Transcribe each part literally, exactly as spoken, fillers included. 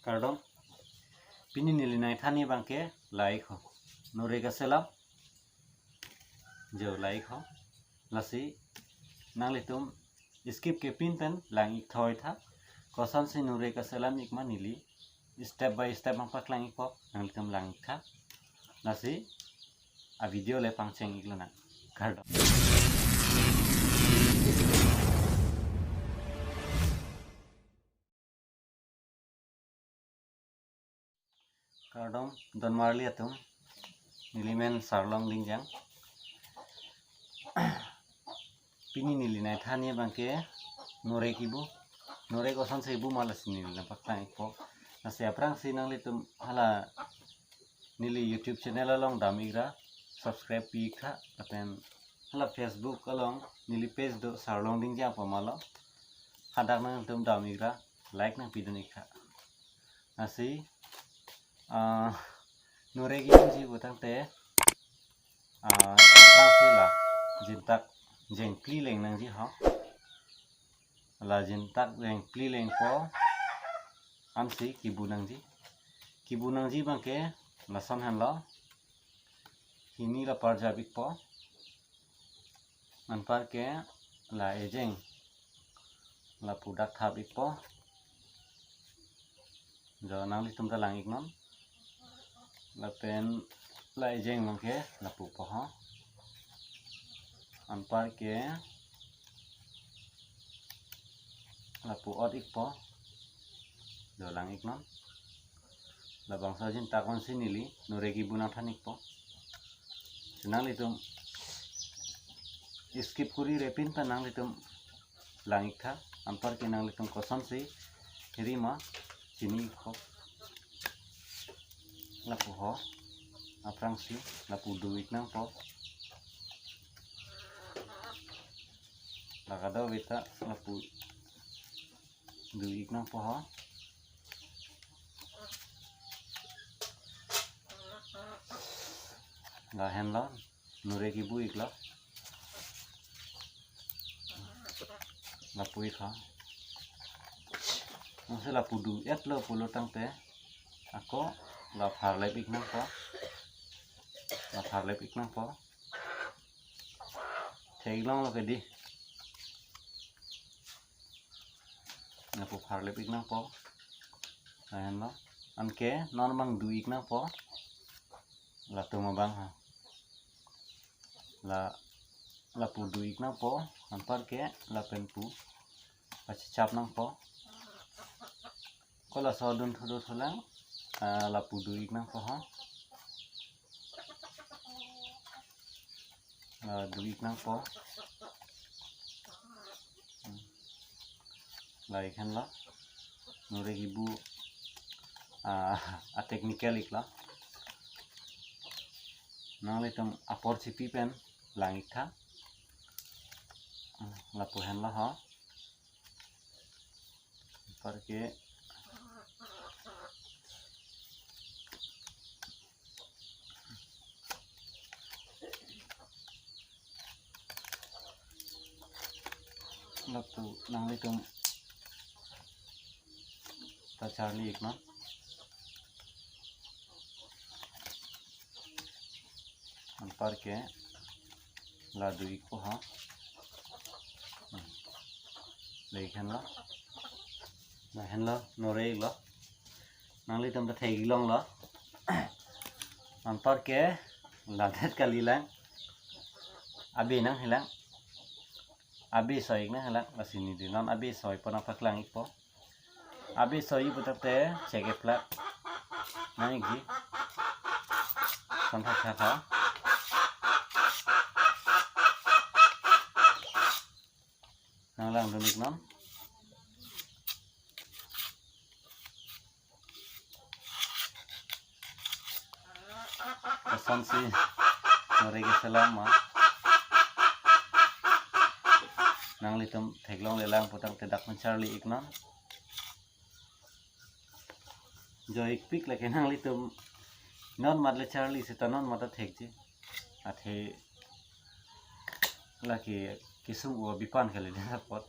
Kardom. Pini neli nangthanji abangke la-ik ho. Norek aselam. Jo, la-ik ho. Lasi nanglitum skip kepin pen lang-ik thoi tha. Kosonsi norek aselam ik ma neli step by step nangpaklang-ikpo, nanglitum lang-ik tha. Lasi a video le pangcheng-ik lonang. Kardom. Kardom donmarli atum, neli men Sarlong Dingjang. Pini neli nangthanji abangke norek ibu, norek kosonsi ibu ma lasi neli nangpaklang-ikpo. Lasi aphrangsi nanglitum hala neli YouTube channel along dam-ikra, subscribe pi-ik tha, lapen hala Facebook along neli page do Sarlong Dingjang pu ma lo. Hadak nanglitum dam-ikra, like nangpidun-ik tha. Lasi, ah, norek ibuji pu tangte, ah, aphrangsi la jintak jengphli leng nangji ho. La jintak jengphli lengpo ansi kibu nangji. Kibu nangji abangke lason henlo. Hini la parjap-ikpo. Anparke la ejeng lapu dak thap-ikpo. Jo, nanglitum ta lang-iknon. Lapen la ejeng abangke lapu po ho. Anparke lapu ot-ikpo. Jo, lang-iknon. Labangso ajintak onsi neli norek ibu nangthan-ikpo. Si nanglitum skip kuri repin pen nanglitum lang-ik tha. Anparke nanglitum kosonsi ri ma chini-ikpo. Lapu ho. Aphrangsi lapu du-ik nangpo. La kadokave ta lapu du-ik nangpo ho. La henlo, norek ibu-iklo. Lapu-ik ho. Ansi lapu du-etlo pulo tangte, ako la pharlep-ik nangpo. La pharlep-ik nangpo. Theklonglo ke di. Lapu pharlep-ik nangpo. La henlo. Anke non abang du-ik nangpo. Latum abang ha. La, lapu du-ik nangpo. Anparke lapen pu pachechap nangpo. Ko laso dun thudu thulang, ah, lapu du-ik nangpo ho. La du-ik nangpo. Hmm. La-ik henlo. Norek ibu, ah, a technical-iklo. Nanglitum apor chipi pen lang-ik tha. Hmm, lapu henlo ho. Anparke lapu nanglitum ta charli-iknon. Anparke la du-ikpo ha. Hmm. La-ik henlo. La henlo, norek-iklo. Nanglitum ta theklonglo. Anparke ladet kalilang. Abi nanghelang. Abi soi-ik nanghelang. Lasi neli non abi soi pu nangpaklang-ikpo. Abi soi pu tangte chek-e plak nang-ikji. Son thakthak ha. Nanglangdun-iknon. Kosonsi norek aselam ma nanglitum theklonglelang pu tangte dak pen charli-iknon. Jo-ikpik, lake nanglitum non mat le charli seta non mat ta thekji. Athe lake kesung-o abipan kali dak apot.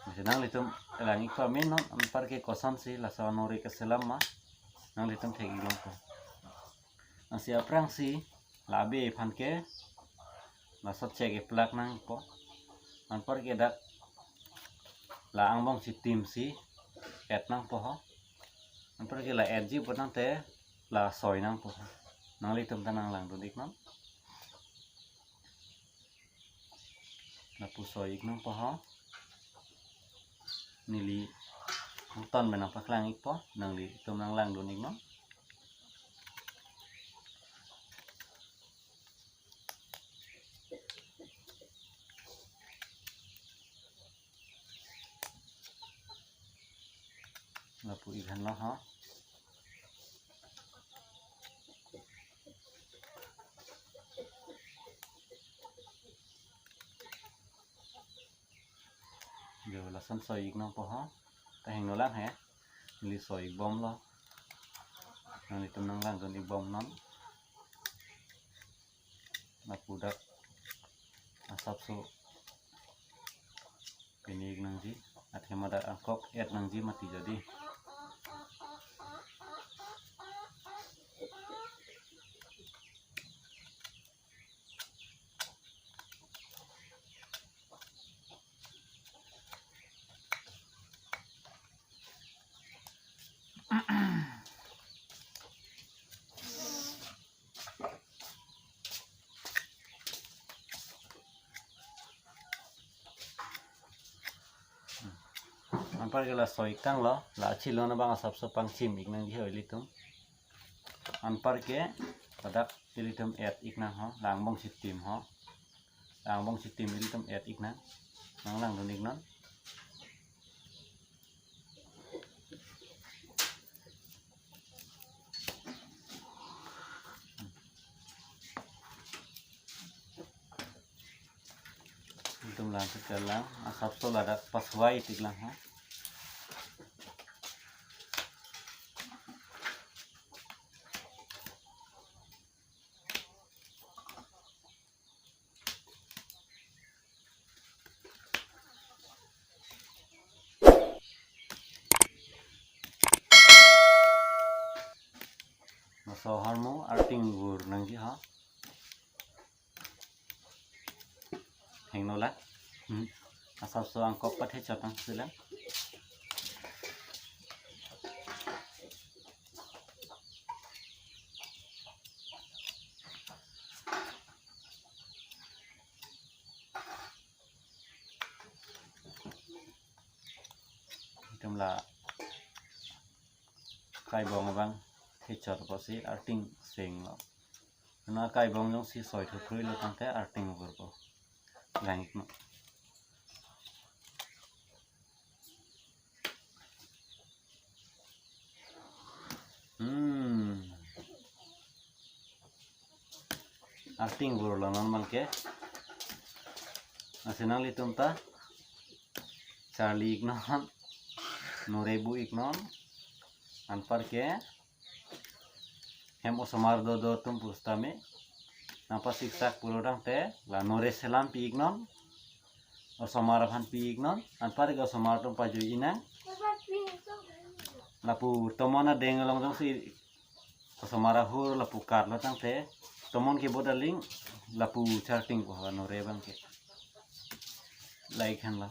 Nanglitum lang-ik pame non, anparke kosonsi laso anore keselam ma nanglitum thek-ik longpo. Ansi aphrangsi la abe aphan ke laso chek-ik plak nangpo. Anparke dak la angbong chitimsi et nangpo ho. Anparke la etji pu tangte la soi nangpo ho. Nanglitum ta nanglangdun-ik non. Lapu soi-ik nangpo ho. Neli angton pen nangpaklang-ikpo, nanglitum nanglangdun-ik non. Lapu-ik henlo ho. Jo, lason soi-ik nangpo ho. Ta hingno lang he. Neli soi-ik bomlo. Nanglitum nanglangdun-ik bom non. Lapu dak asapso pini-ik nangji. Athema dak angkok et nangji mati jadi. Anparke la soi-ik tanglo, la chilon abang asapso pangchim-ik nangji ho ilitum. Anparke ladak ilitum et-ik nang ho, la angbong chitim ho. La angbong chitim ilitum et-ik nang. Nanglangdun-ik non. Ilitum lang ke lang, asapso ladak paswai-ik lang ha. Laso ahormu arting vur nangji ha. Hingno lang. Hmm. Asapso angkok pathe chot nangsi lang. Itum la kaibong abang thechot apotsi arting senglo. Nang kaibong jongsi soi thuthui lo tangte arting vurpo. Langik ma. Hmm. Arting vurlo non abangke. Lasi nanglitum ta charli-ik non. Nore bu-ik non. Anparke hem osomar dodo atum pusitame nangpasiksak pulo tangte la nore selam pi-ik non. Osomar aphan pi-ik non. Anparke osomar atum pajui-ik nang. Lapu tomon adeng along jongsi osomar ahur lapu karlo tangte tomon kebot aling lapu chartingpo nore abangke. Like henlo.